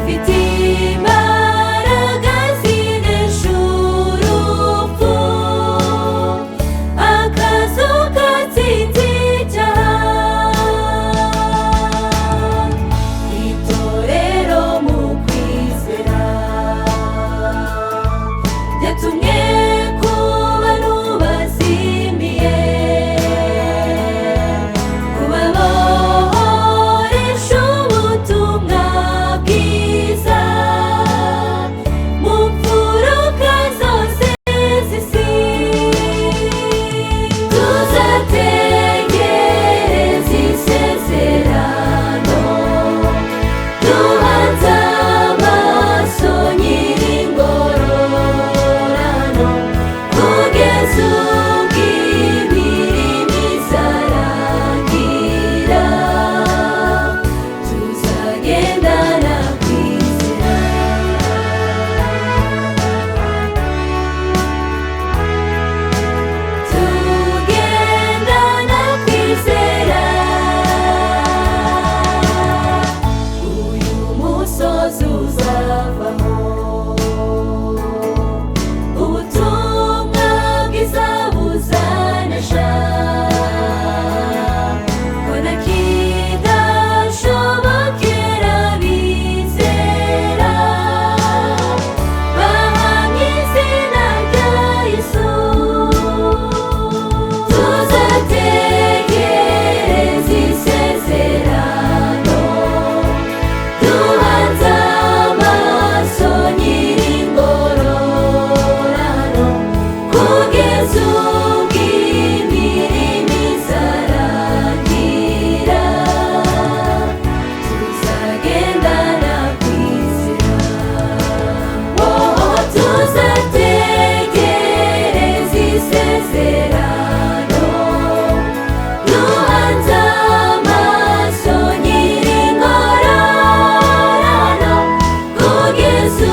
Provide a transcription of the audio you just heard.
Afite imbaraga zinesha urupfu, akazuka atsinze icyaha. Itorero mu kwizera ryatumwe ku bantu bazimiye, kubabohoresha ubutumwa bwiza mu mfuruka zose z'isi. Tuzategereza isezerano duhanze amaso Nyir'ingororano, kugeza ubwo imirimo izarangira, tuzagendana kwizera. Tugendana kwizera. Uyu musozi uzavaho, ubutumwa bwiza buzanesha, ko nta kidashobokera bizera bahamya izina rya Yesu. Tuzategereza isezerano duhanze amaso Nyir'ingororano, kugeza ubwo imirimo izarangira, tuzagendana kwizera. Oh, tuzategereza isezerano duhanze amaso Nyir'ingororano, kugeza